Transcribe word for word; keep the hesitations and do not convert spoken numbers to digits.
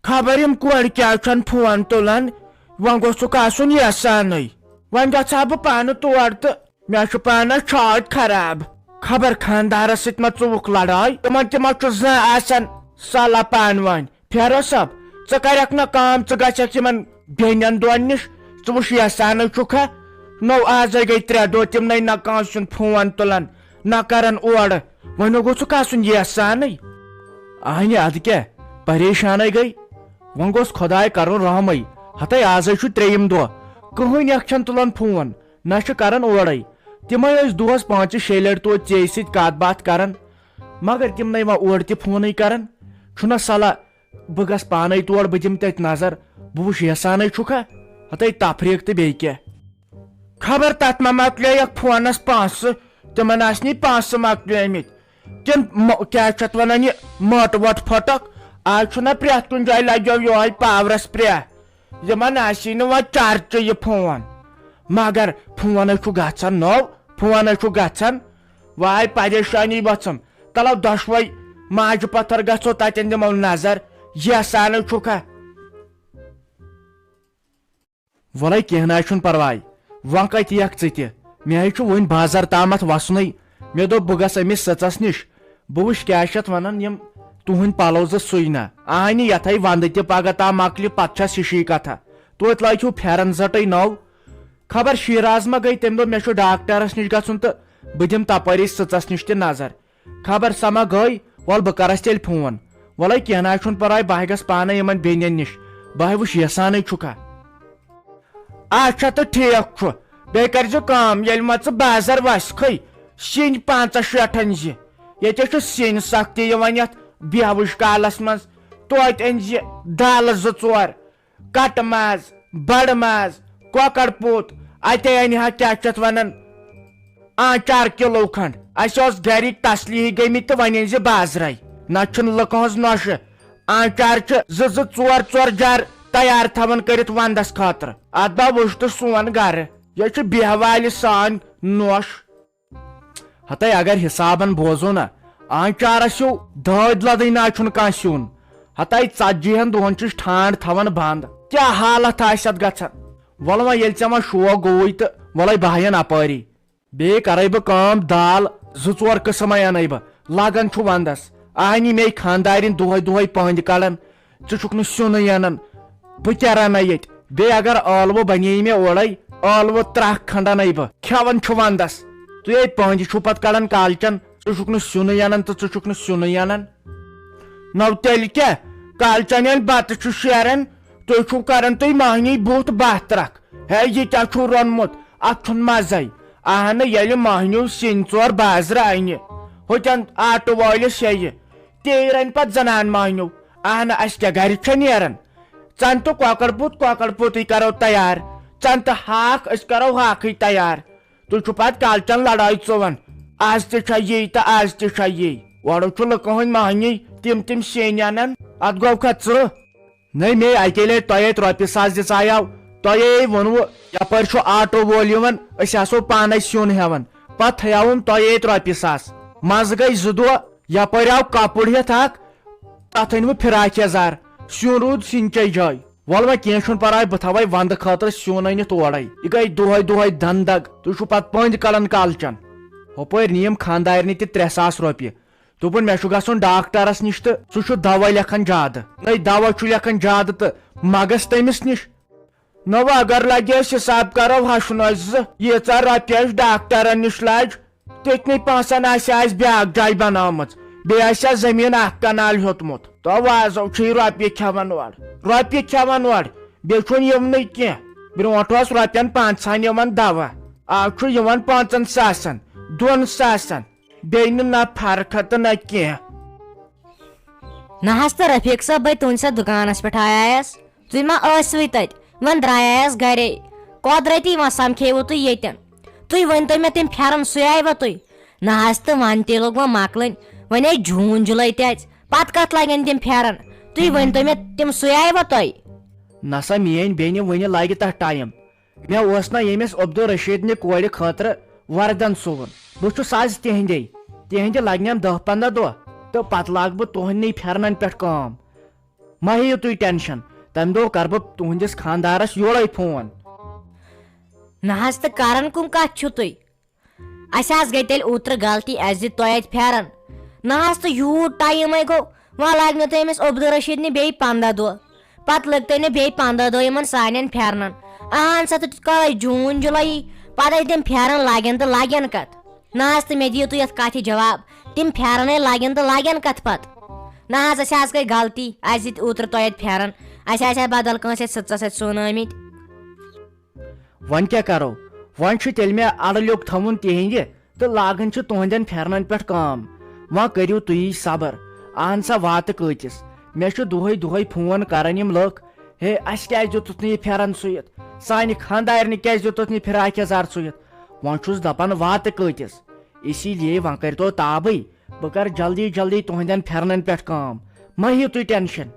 خبر یِم کورِ کیٛازِ چھَنہٕ فون تُلان، وۄنۍ گوٚژھُکھ آسُن یَسانٕے۔ وۄنۍ گژھٕ ہا بہٕ پانہٕ تور تہٕ مےٚ چھُ پانَس چھاتھ خراب۔ خبر خانٛدارَس سۭتۍ ما ژُوُکھ لڑٲے؟ تِمَن تہِ ما چھُ زانٛہہ آسان صلاح پانہٕ ؤنۍ؟ فیروز صٲب، ژٕ کَرَکھ نہ کٲم، ژٕ گژھَکھ یِمَن بیٚنٮ۪ن دۄن نِش، ژٕ وٕچھ یَسانٕے چھُکھا؟ نو آزَے گٔے ترٛےٚ دۄہ تِمنٕے نہ کٲنٛسہِ ہُنٛد فون تُلان، نہ کرن اورٕ۔ وۄنۍ گوٚژھُکھ آسُن یَسانٕے۔ اہنہِ، ادٕ کیٛاہ، پریشانٕے گٔے۔ وۄنۍ گوٚژھ خۄداے کرُن رحمٕے۔ ہتے آزے چھُ ترٛیٚیِم دۄہ، کٕہٕنۍ اکھ چھَنہٕ تُلان فون، نہ چھِ کران اورَے۔ تِمے ٲسۍ دۄہس پانٛژِ شیٚیہِ لٹہِ توتہِ ژےٚ سۭتۍ کتھ باتھ کران، مگر تِمنٕے وۄنۍ اورٕ تہِ فونٕے کران۔ چھُنہ صلاح بہٕ گژھٕ پانے تور، بہٕ دِمہٕ تتہِ نظر، بہٕ وٕچھٕ یَسانٕے چھُکھا؟ ہتے تفریٖق تہٕ بیٚیہِ کیٛاہ۔ خبر تتھ ما مۄکلییکھ فونس پونٛسہٕ، تِمن آسہِ نہٕ پونٛسہٕ مۄکلیمٕتۍ۔ کِنہٕ مۄ-، کیٛاہ چھِ اتھ ونان، یہِ مٔٹ ؤٹ پھٔٹکھ؟ آز چھُنہ پرٛٮ۪تھ کُنہِ جایہِ لگیو یِہوٚے پاورس پرٛہ۔ یِمن آسی نہٕ وۄنۍ چرچہِ یہِ فون۔ مگر فونَے چھُ گژھان نوٚو، فونَے چھُ گژھان۔ واے پریشانی ؤژھٕم۔ تلو دۄشوے ماجہِ پتھر گژھو، تتٮ۪ن دِمو نظر۔ یَسانٕے چھُکھا؟ وَلَے کینٛہہ نہ حظ چھُنہٕ پرواے۔ وۄنۍ کتہِ یِکھ ژٕ تہِ؟ مےٚ حظ چھُ وُنہِ بازر تامتھ وسنُے۔ مےٚ دوٚپ بہٕ گژھٕ أمِس سٕژس نِش۔ بہٕ وٕچھِ کیٛاہ چھِ اتھ ونان، یِم تُہٕنٛدۍ پلو زٕ سُوۍ نہ۔ اہنہِ یتھے ونٛدٕ تہِ پگاہ تام مۄکلہِ، پتہٕ چھس ہِشی کتھا۔ توتہِ لٲگِو پھٮ۪رن زٹٕے نٔو۔ خبر شیراز ما گٔے، تٔمۍ دوٚپ مےٚ چھُ ڈاکٹرس نِش گژھُن تہٕ بہٕ دِمہٕ تپٲری سٕژس نِش تہِ نظر۔ خبر سۄ ما گٔے؟ وَل بہٕ کَرَس تیٚلہِ فون۔ وَلَے کینٛہہ نہ حظ چھُنہٕ پَرواے، بہٕ ہا گژھٕ پانَے یِمَن بیٚنٮ۪ن نِش۔ بہٕ ہا وٕچھِ یَسانٕے چھُکھا۔ اچھا تہٕ ٹھیٖک چھُ۔ بیٚیہِ کٔرۍزِ کٲم، ییٚلہِ ما ژٕ بازر وَسکھٕے، سِنۍ پانٛژاہ شیٹھ أنۍزِ۔ ییٚتہِ چھُ سِنۍ سختی یِوان یَتھ بیہوٕچ کالَس منٛز۔ توتہِ أنۍزِ دالہٕ زٕ ژور۔ کٹہٕ ماز، بڑٕ ماز، کۄکر پوٗت، اتے انہِ ہا کیٛاہ چھِ اتھ ونان، آنچار کِلوٗ کھنڈ۔ اسہِ اوس گرِکۍ تسلیٖح گٔمٕتۍ تہٕ وۄنۍ أنۍ زِ بازرے۔ نتہٕ چھُنہٕ لُکہٕ ہٕنٛز نۄشہِ۔ آنچار چھِ زٕ زٕ ژور ژور جار تیار تھاوان کٔرِتھ ونٛدس خٲطرٕ۔ اتھ با وٕچھ تہٕ سون گرٕ۔ یہِ چھُ بیہوالہِ سان نۄش۔ ہتے اگر حسابن بوزو نا، آنچارس ہیو دٲدۍ لدٕنۍ نہ چھُنہٕ کانٛہہ سیُن۔ ہتے ژتجی ہن دۄہن چھُس ٹھانڈ تھاوان بنٛد۔ کیٛاہ حالت آسہِ اتھ گژھان؟ وَلہٕ وۄنۍ ییٚلہِ ژےٚ وۄنۍ شوق گوٚوُے تہٕ وَلَے بہٕ ہا یِن اپٲری۔ بیٚیہِ کرے بہٕ کٲم، دال زٕ ژور قٕسمے انے بہٕ۔ لگان چھُ ونٛدس۔ اہنی مے خانٛدارِنۍ دۄہے دۄہے پٔنٛدۍ کڑان۔ ژٕ چھُکھ نہٕ سیُنٕے انان، بہٕ کیٛاہ رنہٕ ییٚتہِ؟ بیٚیہِ اگر ٲلوٕ بنے مےٚ اورے، ٲلوٕ ترٛکھ کھنڈ انے بہٕ، کھٮ۪وان چھُ ونٛدس۔ تُہۍ ہے پٔنٛدۍ چھِو پتہٕ کڑان کالچن، ژٕ چھُکھ نہٕ سیُنٕے انان تہٕ ژٕ چھُکھ نہٕ سیُنٕے انان۔ نو تیٚلہِ کیٛاہ؟ کالچن ییٚلہِ بتہٕ چھُ شیران، تُہۍ چھِو کران تُہۍ مۄہنی بُتھ بہہ ترکھ۔ ہے، یہِ کیٛاہ چھُو روٚنمُت؟ اتھ چھُنہٕ مزے۔ اہنہٕ، ییٚلہِ مۄہنیو سِنۍ ژور بازرٕ انہِ، ہوٚتٮ۪ن آٹہٕ وٲلِس ہیٚیہِ، تے رنہِ پتہٕ زنان مۄہنیو۔ اہنہٕ، اسہِ کیٛاہ گرِ چھےٚ نیران؟ ژن تہٕ کۄکر پوٗت، کۄکر پوٗتٕے کرو تیار۔ ژن تہٕ ہاکھ، أسۍ کرو ہاکھٕے تیار۔ تُہۍ چھِو پتہٕ کالچن لڑٲے ژوان، از تہِ چھےٚ یی تہٕ از تہِ چھےٚ یی۔ اورٕ چھُ لُکہٕ ہٕنٛدۍ مۄہنی تِم تِم سِنۍ انان، اتھ گوٚو کھا ژٕ؟ نٔے مے اکے لٹہِ تۄہہِ اتہِ رۄپیہِ ساس دِژایاو، تۄہہِ ووٚنوُ یپٲرۍ چھُ آٹو وول یِوان، أسۍ آسو پانے سیُن ہٮ۪وان، پتہٕ تھایاوُم تۄہہِ اتہِ رۄپیہِ ساس۔ منٛزٕ گٔے زٕ دۄہ، یپٲرۍ آو کپُر ہٮ۪تھ اکھ، تتھ أنۍ وۄنۍ فراک یزار، سیُن روٗد سِنچے جاے۔ وَلہٕ وۄنۍ کینٛہہ چھُنہٕ پرواے، بہٕ تھاوَے ونٛدٕ خٲطرٕ سیُن أنِتھ اورَے۔ یہِ گٔے دۄہَے دۄہَے دَنٛدَگ، تُہۍ چھِو پَتہٕ پٔنٛدۍ کَڑان کالچَن۔ ہُپٲرۍ نِیَم خانٛدارنہِ تہِ ترٛےٚ ساس رۄپیہِ۔ دوٚپُن، مےٚ چھُ گژھُن ڈاکٹرَس نِش تہٕ سُہ چھُ دَوا لیکھان زیادٕ۔ نَے دَوا چھُ لیکھان زیادٕ تہٕ مَگَس تٔمِس نِش۔ نہ وۄنۍ اگر لگہِ أسۍ حساب کرو ہشنوزِ زٕ، ییٖژاہ رۄپیہِ اَسہِ ڈاکٹرن نِش لج، تٔتنٕے پونٛسن آسہِ اَسہِ بیٛاکھ جاے بنٲومٕژ، بیٚیہِ آسہِ اَسہِ زٔمیٖن اکھ کنال ہیوٚتمُت۔ تو وازو چھُ یہِ رۄپیہِ کھٮ۪وان اورٕ، رۄپیہِ کھٮ۪وان اورٕ، بیٚیہِ چھُنہٕ یِونٕے کینٛہہ۔ برونٛٹھ اوس رۄپین پانٛژہن یِوان دوا، آز چھُ یِوان پانٛژن ساسن، دۄن ساسن، بیٚیہِ نہٕ نہ فرقہ تہٕ نہ کینٛہہ۔ نہ حظ تہٕ رفیق صٲب، بہٕ تُہنٛدِ سۭتۍ دُکانس پٮ۪ٹھ آیایس۔ تُہۍ ما ٲسوٕے تتہِ؟ وۄنۍ درٛایایس گرے۔ قۄدرتی وۄنۍ سمکھیوٕ تُہۍ ییٚتٮ۪ن۔ تُہۍ ؤنۍتو مےٚ، تِم پھٮ۪رن سُیایوا تُہۍ؟ نہ حظ تہٕ وۄنۍ تہِ لوٚگ وۄنۍ مۄکلٕنۍ۔ وۄنۍ آے جوٗن جُلے تہِ اَژِ۔ پتہٕ کتھ لگن تِم پھٮ۪رن؟ تُہۍ ؤنۍتو مےٚ، تِم سُیایوا تۄہہِ؟ نسا میٲنۍ بیٚنہِ، وُنہِ لگہِ تتھ ٹایم۔ مےٚ اوس نہ ییٚمِس عبدالرشیدنہِ کورِ خٲطرٕ وردن سُوُن۔ بہٕ چھُس از تِہنٛدے۔ تِہنٛدِ لگنٮ۪م دہ پنٛداہ دۄہ تہٕ پتہٕ لاگہٕ بہٕ تُہنٛدنٕے پھٮ۪رنن پٮ۪ٹھ کٲم۔ مہ ہیٚیِو تُہۍ ٹینشن، تمہِ دۄہ کرٕ بہٕ تُہنٛدِس خانٛدارس یورے فون۔ نہ حظ، تہٕ کران کٕم کتھ چھِو تُہۍ؟ اسہِ حظ گٔے تیٚلہِ اوترٕ غلطی، اسہِ دِتۍ تۄہہِ اتہِ پھیرن۔ نہ حظ، تہٕ یوٗت ٹایمے گوٚو، وۄنۍ لگہِ نہٕ تۄہہِ أمِس عبدالرشید نہِ بیٚیہِ پنٛداہ دۄہ۔ پتہٕ لٔگۍ تۄہہِ نہٕ بیٚیہِ پنٛداہ دۄہ یِمن سانٮ۪ن پھیرنن۔ اہن سا، تہٕ کالے جوٗن جُلایی، پتہٕ ییٚلہِ تِم پھیرن لگن تہٕ لگن کتھ؟ نہ حظ، تہٕ مےٚ دِیِو تُہۍ یتھ کتھِ جواب، تِم پھیرنے لگن تہٕ لگن کتھ پتہٕ؟ نہ حظ، اسہِ حظ گٔے غلطی، اسہِ دِتۍ اوترٕ تۄہہِ اتہِ پھیرن، اسہِ آسہِ ہا بدل کٲنٛسہِ اتہِ سٕژس اتہِ سُونٲمٕتۍ۔ وۄنۍ کیٛاہ کرو؟ وۄنۍ چھُ تیٚلہِ مےٚ اڑٕ لیوٚکھ تھاوُن تِہنٛدِ تہٕ لاگٕنۍ چھِ تُہنٛدٮ۪ن پھیرنن پٮ۪ٹھ کٲم۔ وۄنۍ کٔرِو تُہی صبر۔ اہن سا، واتہٕ کۭتِس؟ مےٚ چھُ دۄہے دۄہے فون کران یِم لُکھ، ہے، اسہِ کیٛازِ دیُتُتھ نہٕ یہِ پھیرن سُوِتھ؟ سانہِ خانٛدارنہِ کیٛازِ دیُتُتھ نہٕ یہِ فراک یزار سُوِتھ؟ وۄنۍ چھُس دپان، واتہٕ کۭتِس؟ اسی لیے وۄنۍ کٔرۍتو تابٕے، بہٕ کرٕ جلدی جلدی تُہنٛدٮ۪ن پھیرنن پٮ۪ٹھ کٲم۔ مہ ہیٚیِو تُہۍ ٹینشن۔